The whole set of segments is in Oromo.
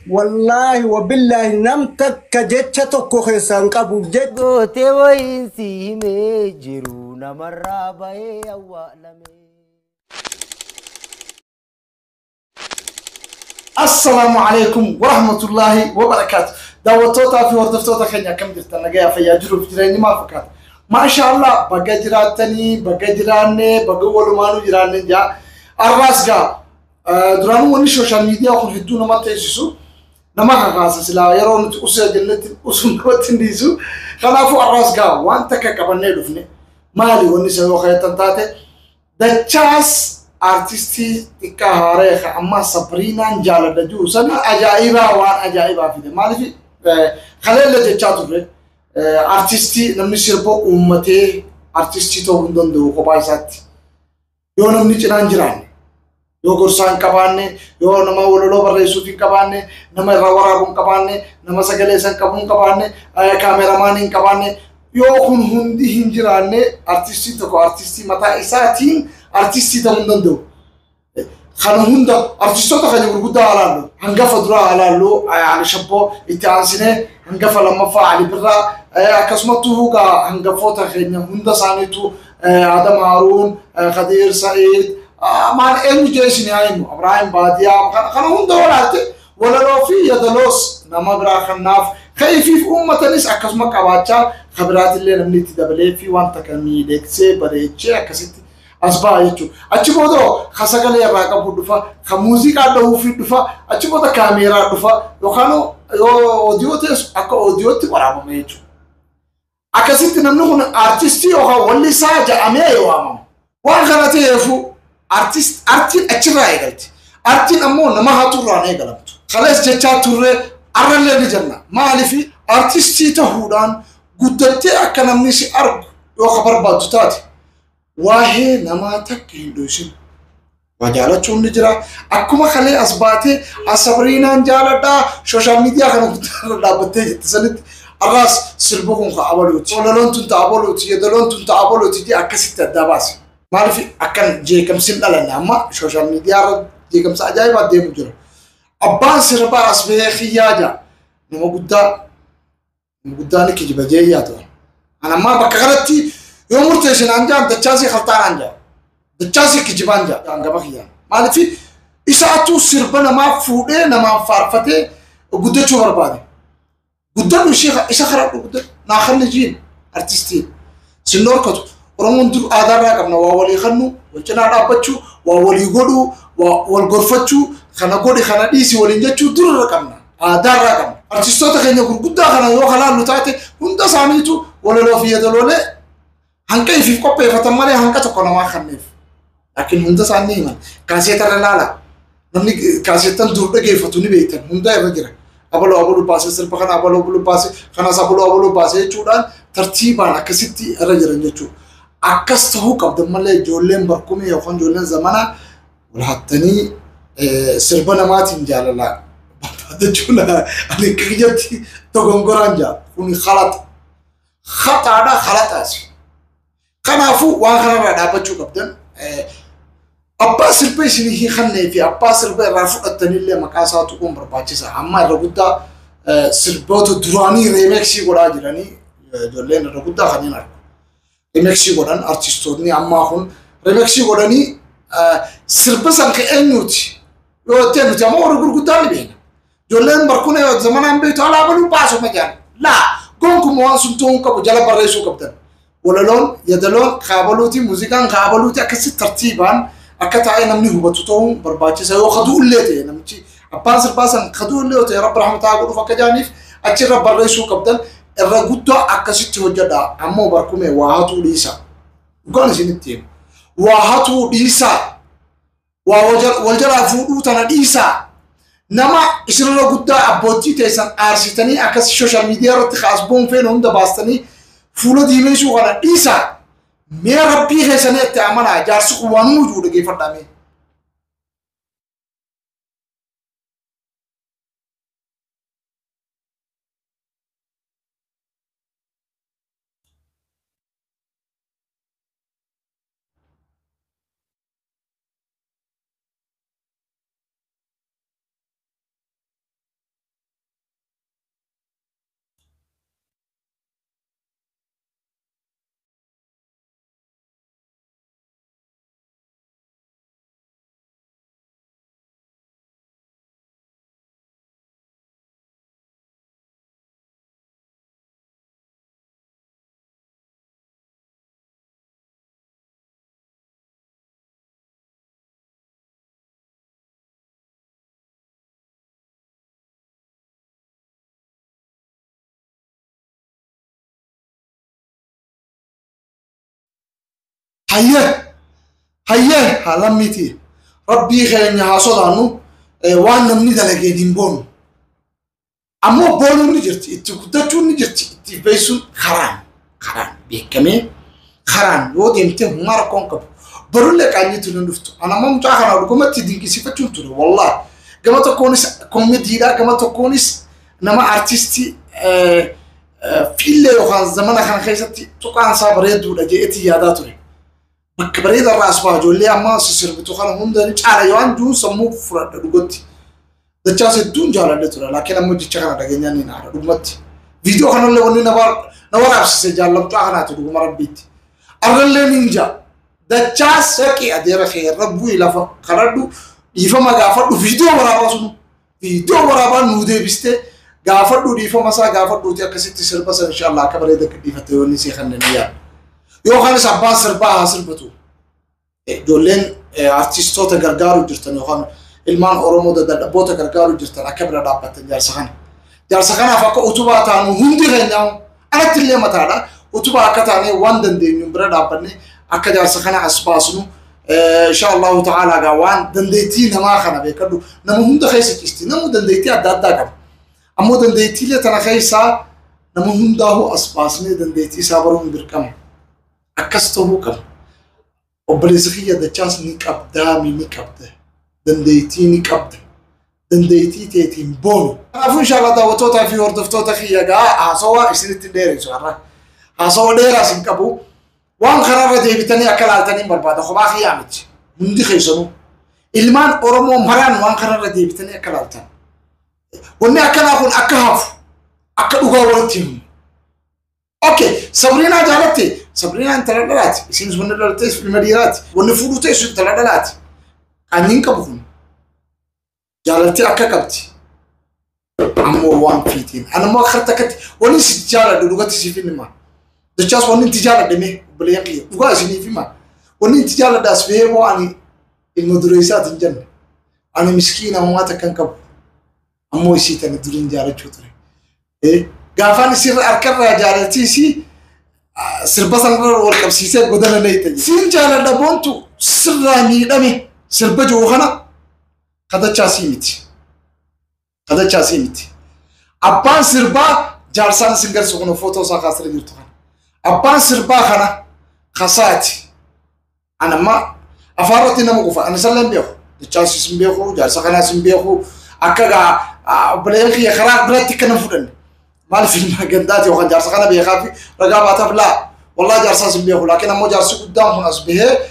Wallaahi wabillaahi nam takka jecha tokko keessaan qabu jecha. Gootee wayiin si himee jiru namarraa bahee awwaalame. Assalaamu alaikum warahmatullaahi wabarakaatu. Daawwattootaa fi hordoftoota keenya akkam jirtan nagayaa fayyaa jiruuf jireenyi maal fakkaata? Maasha Allah baga jiraattanii baga jiraannee baga walumaanuu jiraannee jaa. Arraas gaa duraanuu wanni sooshaal miidiyaa kun hedduu nama teessisu nama kakaasa silaa yeroo nuti usee jennetti usuun namatti hin dhiisu. Kanaafuu arraas gaa waan takka qabannee dhufne maali wanni isa yoo kaayattan taate dachaas artistii xiqqaa haaree ka amma Sabriinaan jaaladha jiru sana ajaa'ibaa waan ajaa'ibaa fide. Maaliif kaleella jechaa turre artistii namni sirba uummatee artistii ta'uu hin danda'u kophaa isaatti. Yoo namni cinaan jiraanne, yoo gorsaa hin qabaanne, yoo nama walaloo barreessuuf hin qabaanne, nama irraa waraabuu hin qabaanne, nama sagalee san qabuu hin qabaanne, kaameramaanii hin qabaanne, yoo kun hundi hin jiraanne artistiin tokko artistii mataa isaatiin artistii ta'uu hin danda'u. Kana hunda artistoota keenya gurguddaa haa laallu. Hangafa duraa haa laallu Ali Shabboo itti aansinee hangafa lammaffaa Ali Birraa akkasumattuu hugaa hangafoota keenya hunda isaaniitu Adam Haaruun, Khadiir Sa'iid, maal eenyu jee isin haa himu Abrahaam Baadiyaa kana hunda walaalte walaloo fi yadaloos nama biraa kanaaf ka'ifiif uummatanis akkasuma qabaachaa kabiraatillee namni itti dabalee fi wanta kan miidhagsee bareechee akkasitti as ba'a jechuudha. Achi booda ka sagalee irraa qabu dhufa, ka muuziqaa dhahuufi dhufa, achi booda kaameeraa dhufa yookaan yoo oodiyoo ta'es akka oodiyootti waraabama jechuudha. Akkasitti namni kun artistii yookaan wallisaa jedhamee yoo waamamu. Waan kana ta'eefu artiin achirraa eegalti. Artiin ammoo nama haturraan eegalamtu. Kalees jechaa turre arrallee ni jenna. Maaliif artistii ta'uudhaan guddattee akka namni si argu yoo ka barbaaddu taate waa'ee namaa takka hin dho'isin. Waa jaalachuun ni jira. Akkuma kalee as baatee Sabriinaan jaaladhaa sooshaal miidiyaa kana guddaa dhaabbattee jirti sanitti arraas sirba kun ka abaluuti. Walaloon tun ta abaluuti, yedaloon tun ta abaluuti jee akkasitti addaa baase. Maaliif akkan jeeqamsi hin dhalanne amma sooshaal miidiyaa irra jeeqamsa ajaa'ibaa deemu jira. Abbaan sirbaa as bahee kiyyaa jaa nama guddaa nama guddaa ni kijiba jee yaadu. An ammaa bakka kanatti yoo murteessin an jaan dachaasii kaltaan an jaa dachaasii kijibaan jaa an gama kiyyaan. Maaliif isaatu sirba namaa fuudhee namaan faarfatee guddachuu barbaade. Guddadhu ishee isa karadhu guddadhu naa kanni jiin artistiin sin dhorkatu. Oromoon dur aadaarraa qabna waa walii kannu wal cinaa dhaabbachuu waa walii godhuu waa wal gorfachuu kana godhi kana dhiisi waliin jechuu durarra qabna aadaarraa qabna. Artistoota keenya gurguddaa kana yoo kalaallu taate hunda isaaniitu walaloo fi yadaloolee hanqa ifiif qopheeffatan malee hanqa tokko namaa kanneef. Laakiin hunda isaanii himan kaaseetarra laala namni kaaseettan dur dhageeffatu ni beektan hunda irra jira. Abaloo abaluu baasee sirba kana abaloo abaluu baasee kanas abaloo abaluu baasee jechuudhaan tartiibaan akkasitti irra jiran jechuudha. Akkas ta'uu qabda malee ijoolleen barkumee yookaan ijoolleen zamanaa wal hattanii sirba namaatiin jaalala barbaadachuun ani akka kiyyatti dogongoraan jaa kuni khalaxa. Khataadha khalaxaas. Kanaafuu waan kanarraa dhaabbachuu qabdan abbaa sirba isinii hin kannee fi abbaa sirba irraa fudhattanillee maqaa isaa tuquun barbaachisa. Amma irra guddaa sirboota duraanii reemeksii godhaa jiranii ijoolleen irra guddaa kanneen argu. Remeksii godhan artistoonni ammaa kun remeksii godhanii sirba san ka eenyuuti yoo jettee nuti ammoo warri gurguddaa ni beekna. Ijoolleen barkuna yoo zamanaan beektu alaa baluu baasuma jaan. Laa gonkumaa waan sun ta'uu hin qabu jala barreessuu qabdan. Walaloon yadaloon kaabaluuti muuziqaan kaabaluuti akkasitti tartiibaan akka taa'ee namni hubatu ta'uun barbaachisa yoo kaduu illee ta'e namichi abbaan sirbaa san kaduu illee yoo ta'e rabbi rahmataa godhuuf akka jaaniif achirra barreessuu qabdan irra guddaa akkasitti hojjedha ammoo barkumee waa hatuu dhiisa. Dhugaan isinitti himu. Waa hatuu dhiisa. Waa wal jalaa fuudhuu tana dhiisa. Nama isinirra guddaa abbootii teessan aarsitanii akkas sooshaal miidiyaa irratti kaasboon feene hunda baastanii fuula diimeessuu kana dhiisa. Mee rabbii keessanii itti amanaa jaarsi kun waan jiru dhageeffadhaa mee. Hayyee hayyee haalaan miti. Rabbii keenya haa sodaannu, waan namni dalageen hin boonu. Ammoo boonuun ni jirti, itti guddachuun ni jirti, itti beeksisuun karaan beekamee karaan yoo deemte humna rakkoon qabu. Barullee qaanyiitu ni dhuftu. Ana ammoo mucaa kana dhugumatti dinqisiifachuun ture wallaahi. Gama tokkoonis koomediidha, gama tokkoonis nama artistii fiillee yookaan zamana kana keessatti tuqaan isaa bareeduudha jedheetti yaadaa ture. Bakka bareeda irraa as ba'a ijoollee amma sirbitu kana hunda ni caala yoo jiru sammuu fudhadha dhugatti. Dachaas hedduun jaaladhe ture laakiin ammoo jecha kana dhageenyaan ni naara dhugumatti. Viidiyoo kanallee wanni na waraabsise jaallamtaa kanaati dhuguma rabbiitti. Arrallee ni jaa. Dachaas saqii adeera kee irra bu'i lafa kadhadhu dhiifama gaafadhu viidiyoo waraabaa sunu. Viidiyoo waraabaa nuu deebistee gaafadhu dhiifama isaa gaafadhuuti akkasitti sirba sana inshallah akka bareeda dhiifatte yoo inni see kanneen yaadu. Yookaanis abbaan sirbaa haa sirbatu. Ijoolleen artistoota gargaaru jirtan yookaan ilmaan Oromoo dadhabboota gargaaru jirtan akka bira dhaabbattan jaarsa kana. Jaarsa kanaaf akka utubaa taanu hundi keenya alatti illee mataadha. Utubaa akka taanee waan dandeenyu bira dhaabbanne akka jaarsa kana as baasnu insha Allahu ta'ala gaa waan dandeettii namaa kana beekadhu nama hunda keessa cisti namu dandeettii adda addaa qaba. Ammoo dandeettiilee tana keessaa nama hundaa'uu as baasnee dandeettii isaa baruun dirqama. Akkas ta'uu qaba. Obboleessa kiyya dachaas ni qabdaa ni qabda. Dandeettii ni qabda. Dandeettii teetiin boonu. Kanaafuu inshallah daawwattootaa fi hordoftoota kiyya gaa haasawaa isinitti dheeressu har'a. Haasawaa dheeraas hin qabu. Waan kanarra deebitanii akka laaltanii barbaada. Kophaa kiyyaa miti. Hundi keessanuu. Ilmaan Oromoo maraan waan kanarra deebitanii akka laaltan. Wanni akkanaa kun akka hafu akka dhugaa walitti himu. Okay, Sabriinaa jaalatte. Sabriinaa intala dhalaati. Isinis wanni dhalatte ilma dhiiraati. Wanni fuudhuu ta'e intala dhalaati. Qaanyiin qabu kun. Jaalattee akka qabdi. Ammoo waan fiitiin. Ani immoo akka takkatti wanni si jaaladhu dhugatti siif hin hima. Dachaas wanni itti jaaladhe mee obboleeyyan kiyya dhugaa isiniif hima. Wanni itti jaaladhe as bahee moo ani ilma dureessaati hin jenne. Ani miskiina homaa takka hin qabu. Ammoo isii tana duriin jaalachuu ture. Gaafaan isirra harkarraa jaalaltii isii sirba sanarra wal qabsiisee godana na ita. Siin jaaladha boontu sirraa miidhame sirba jiru kana kadachaa sii miti. Kadachaa sii miti. Abbaan sirbaa jaarsaan isin garsiisu kun footoo isaa kaasirra jirtu kana. Abbaan sirbaa kana kasaati. Ani amma afaan irratti nama kufa. Ani sallee hin beeku. Dachaas hin beeku, jaarsa kanaas hin beeku. Akka gaa obboleeyyan kiyya karaa biratti akka nan fudhanne. Maaliif ilma gandaati yookaan jaarsa kana beekaa fi ragaa baataaf laa. Wallaahi jaarsaas hin beeku. Laakiin ammoo jaarsi guddaan kun as bahee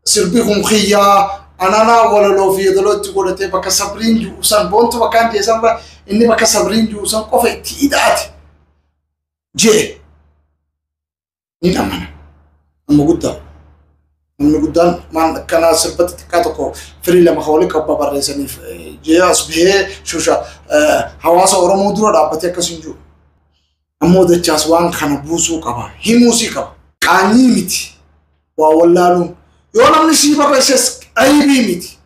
sirbi kun kiyyaa ananaa walaloo fi yeedaloo itti godhatee bakka sabriin jiru san boontu bakka hin jeesan inni bakka sabriin jiru san qofa itti hidhaate jee ni amana. Nama guddaa. Namni guddaan maan akkanaa sirbatti xiqqaa tokko firii lama kan waliin qabba barreessaniif jee as bahee shusha hawaasa Oromoo dura dhaabbatee akkas hin jiru. Ammoo dachaas waan kana buusuu qaba. Himuusii qaba. Qaanyii miti. Waa wallaaluun. Yoo namni sii barreesses aybii miti.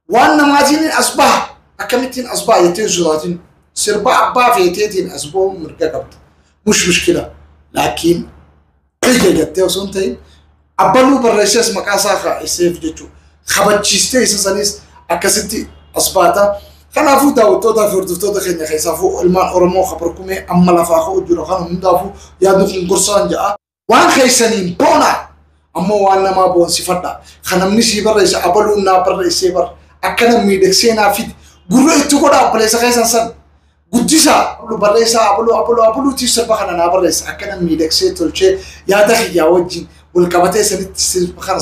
Waan namaatiin as baha. Akkamittiin as baha jettee hin sodaatin. Sirba abbaa feeteetiin as bahuun mirga qabda. Mush mushkila. Laakiin ija jettee osoo hin ta'in abbaluu barreesses maqaa isaa kaa'eseef jechuudha. Kabachiistee isa sanis akkasitti as baata. Kanaafuu daawwattootaa fi hordoftoota keenya keessaafuu ilmaan Oromoo kabarkumee amma lafaa ka'u jiru kan hundaafuu yaadni kun gorsaan ja'a. Waan keessaniin boona ammoo waan namaa boonsifadha. Kan namni sii barreesse abaluun naa barreessee bar akkana miidhagsee naa fide gurra itti godha obboleessa keessan san guddisaa barreessaa abaluu abaluu abaluutiif sirba kana naa barreessa akkana miidhagsee tolchee yaada kiyyaa wajjin wal qabatee sanitti sirba kana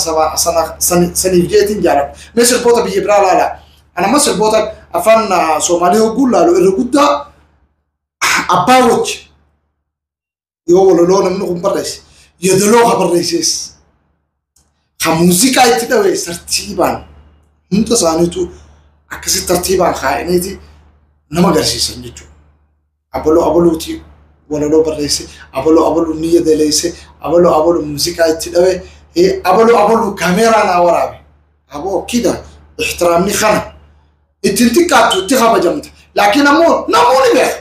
saniif jeetiin jaaladha. Mee sirboota biyya biraa laala. Ani amma sirboota afaan Soomaalii hogguu laalu irra guddaa abbaa wajji yoo walaloo namni kun barreesse yeedaloo ka barreesses ka muuziqaa itti dhawe tartiibaan hunda isaaniitu akkasitti tartiibaan kaa'aniiti nama agarsiisan jechuudha. Abaloo abaluuti walaloo barreesse, abaloo abaluu ni yeedaleesse, abaloo abaluu muuziqaa itti dhawe, abaloo abaluu kaameeraa naa waraabe. Aboo kida ixtiraamni kana ittiin xiqqaattu itti kabajamta. Laakiin ammoo namoonni beeka.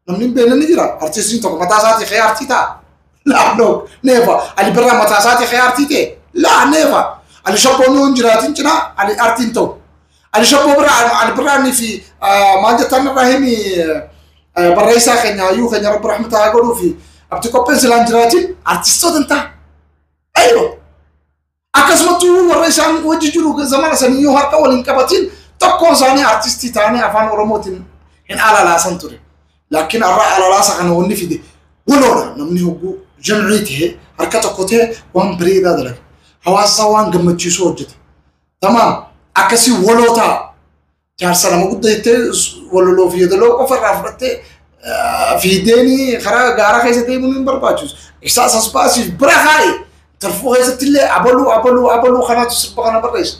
Namni hin beekne ni jira. Artistiin tokko mataa isaatii ka'ee artii ta'a. Laannoo neefa Ali Birraa mataa isaatii ka'ee artii ta'e. Laa neefa. Ali Shabboon yoo hin jiraatin cinaa ali artiin ta'u. Ali Shabboo bira Ali Birraanii fi maal jettaan irraa himi barreessaa keenya hayyuu keenya Rabbi rahmata haa godhuu fi Abdi Qopheen silaan jiraatin artistoota hin ta'a. Ayyo. Akkasumattuu warra isaan wajji jiru zamana sanii yoo harka waliin qabatin tokkoon isaanii artistii ta'anii afaan Oromootiin hin alalaasan ture. Laakiin har'a alalaasa kana wanni fide waloodha namni hogguu jamcii ta'e harka tokko ta'e waan bareedaa dalaga. Hawaasa waan gammachiisu hojjeta. Tamaam akkasii waloo ta'a. Jaarsa nama guddaa jettee walaloo fi yeedaloo qofa irraa fudhattee fiideenii karaa gaara keessa deemuun hin barbaachisu. Isaas as baasiif bira kaa'e. Tarfuu keessatti illee abaluu abaluu abaluu kanaatu sirba kana barreessa.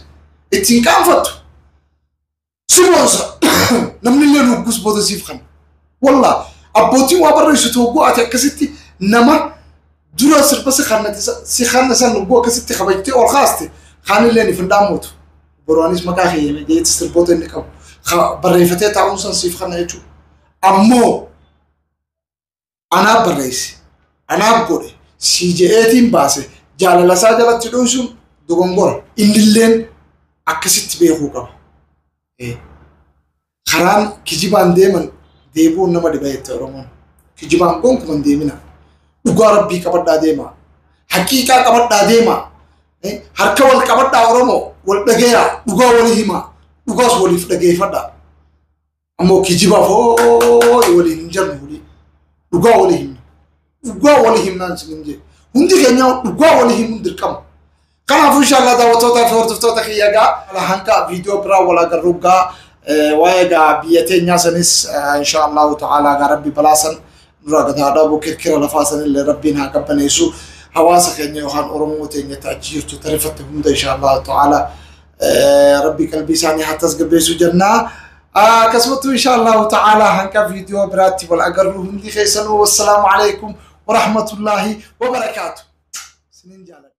Ittiin qaanfattu. Si boonsa. Namni illee hoggus booda siif kana. Wallaa abbootiin waa barreessitu hogguu ati akkasitti nama dura sirba si kannate si kanna san hogguu akkasitti kabajtee ol kaaste kaan illee ni findaamuutu. Boroonis maqaa keeyyame jeetti sirboota inni qabu. Barreeffatee taa'uun san siif kana jechuudha. Ammoo anaaf barreesse anaaf godhe si je'eetiin baase jaalala isaa jalatti dhoysuun dogongora. Innilleen akkasitti beekuu qaba. Karaan kijibaan deeman deebi'uun nama dhiba jette Oromoon. Kijibaan gonkumaa hin deemina. Dhugaa Rabbii qabadhaa deemaa. Haqiiqaa qabadhaa deemaa. Harka wal qabadhaa Oromoo wal dhageeyaa dhugaa walii himaa dhugaas waliif dhageeffadhaa. Ammoo kijibaaf hoo waliin hin jarnu walii. Dhugaa walii himna. Dhugaa walii himnaan isin hin jedhe. Hundi keenya dhugaa walii himuun dirqama. Kanaafuu inshallah daawwattootaa fi hordoftoota kiyya gaa hanga viidiyoo biraa wal agarru gaa waa'ee gaa biyya teenyaa sanis inshallahu ta'ala gaa Rabbi balaa san nurraa gad haa dhaabu kirkira lafaa sanillee Rabbiin haa qabbaneessu hawaasa keenya yookaan Oromoo teenya achi jirtu tarifatte hunda inshallahu ta'ala Rabbi qalbii isaanii haa tasgabbeessu jennaa. Akkasumattuu inshallahu ta'ala hanga viidiyoo biraatti wal agarru hundi keessanuu wassalaamu alaikum warahmatullaahi wabarakaatu. Isinin jaaladha.